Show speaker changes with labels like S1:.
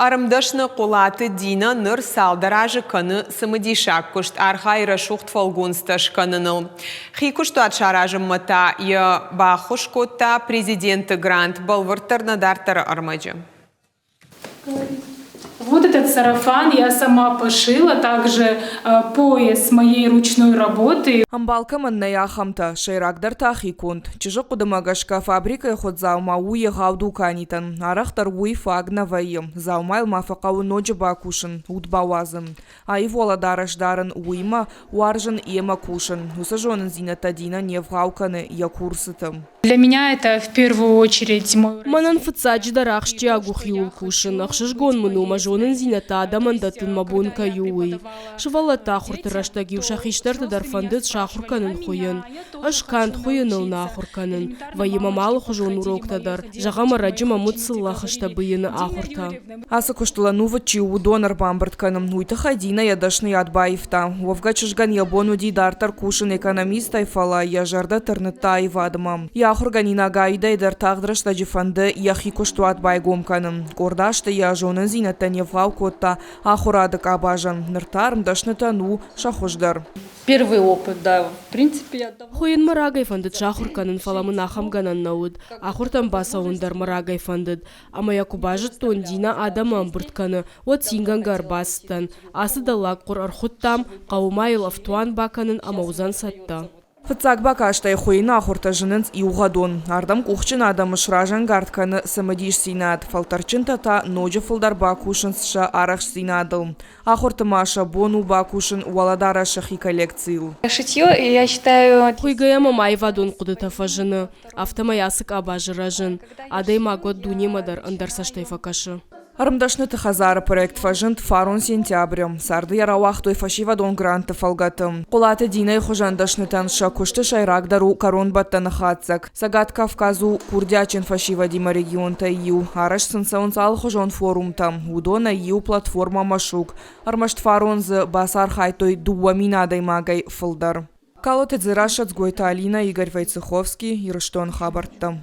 S1: Ӕрмдӕсны Хъуылаты Динӕ ныр цалдӕр азы кӕны цымыдисаг куыст, архайы рӕсугъд фӕлгонцтӕ скӕныныл. Хи куыстуат саразынмӕ та йӕ баххуыс кодта президенты грант, бӕлвырддӕр нӕ дарддӕры ӕрмӕджы.
S2: Вот этот сарафан я сама пошила, также пояс моей ручной работы.
S3: Ӕмбал кӕмӕн нӕй, ахӕмтӕ, сӕйрагдӕр та хиконд. Чызджы хъуыдымӕ гӕсгӕ фабрикӕйы хуыд дзаума у егъау дуканитӕн. Арӕхдӕр уый фаг нӕ вӕййы. Дзаумайыл ма фӕхъӕуы ноджы бакусын, уд бауадзын. Аив уӕлӕдарӕс дарын, уыимӕ уарзын йемӕ кусын. Уыцы зонындзинӕдтӕ Динӕ не вгъау кӕны йӕ курсыты.
S2: Для меня это в первую очередь мой
S4: Мӕнӕн фыццаджыдӕр ахсджиаг у хиуыл кусын, ӕхсызгон мын у мӕ зонындзинӕдтӕ адӕмӕн дӕттын мӕ бон кӕй у, уый. Сывӕллӕтты ахуырты рӕстӕг-иу сӕ хистӕрты дӕр фӕндыд сахуыр кӕнын хуыйын. Ӕз канд хуыйыныл нӕ ахуыр кӕнын, вӕййы мӕм алыхуызон уроктӕ дӕр, зӕгъӕм, ӕрӕджы мӕм уыд цыллӕхызтӕ быйыны ахуыртӕ.
S3: Ацы куыстыл ӕнувыд чи у, уыдон ӕрбамбырд кӕнын. Уый тыххӕй Динӕ йӕ дӕсныйад баивта. Уӕвгӕ чызгӕн йӕ бон уыди дарддӕр кусын экономистӕй, фӕлӕ йӕ зӕрдӕ тырныдта аивадмӕ. Йӕ ахуыргӕнинаг Аидӕйы дӕр тагъд рӕстӕджы фӕнды йӕхи куыстуат байгом кӕнын. Къорд азты йӕ зонындзинӕдтӕ не вгъау кодта ахуырады къабазӕн. Ныр та ӕрмдӕснытӕн у сӕ хуыздӕр.
S5: Первый опыт, да, в принципе, я
S4: Хуыйын мӕ рагӕй фӕндыд сахуыр кӕнын, фӕлӕ мын ахӕм гӕнӕн нӕ уыд. Ахуыртӕм бацӕуын дӕр мӕ рагӕй фӕндыд. Ӕмӕ йӕ куы базыдтон, Динӕ адӕмы ӕмбырд кӕны, уӕд цингӕнгӕ ӕрбацыдтӕн. Ацы дӕллагхъуыр ӕрхуыдтам, хъӕуы ма йыл ӕфтуан бакӕнын ӕмӕ уыдзӕн цӕттӕ.
S3: Фыццаг бакастӕй хуыйыны ахуыртӕ зынынц иугъӕдон. Ардӕм къухджын адӕмы сразӕнгард кӕны цымыдисдзинад, фӕлтӕрдджынтӕ та ноджы фылдӕр бакусынц сӕ арӕхстдзинадыл. Ахуырты ма сӕ бон у бакусын уӕлӕдарӕсы хи коллекцийыл.
S6: Шитье, я считаю...
S4: Хуыйгӕйӕ мӕм аивадон хъуыдытӕ фӕзыны, афтӕмӕй ацы къабазы рӕзын. Адӕймаг уӕд дунемӕ дӕр ӕндӕр цӕстӕй фӕкӕсы.
S3: Ӕрмдӕсныты хӕдзары проект фӕзынд фарон сентябры. Царды йӕ рауагътой фӕсивӕдон грантты фӕлгӕты. Хъуылаты Динӕйы хуызӕн дӕснытӕн сӕ куысты сӕйрагдӕр у кӕронбӕттӕны хатдзӕг. Цӕгат Кавказ у курдиатджын фӕсивӕдимӕ регионтӕй иу. Арӕзт сын цӕуынц алыхуызон форумтӕ. Уыдонӕй иу платформӕ «Машук». Ӕрмӕст фарон дзы бацархайдтой 2000 адӕймагӕй фылдӕр. Калоты Дзерассӕ, Дзгойты Алинӕ, Игорь Войцеховский, Ирыстоны хабӕрттӕ.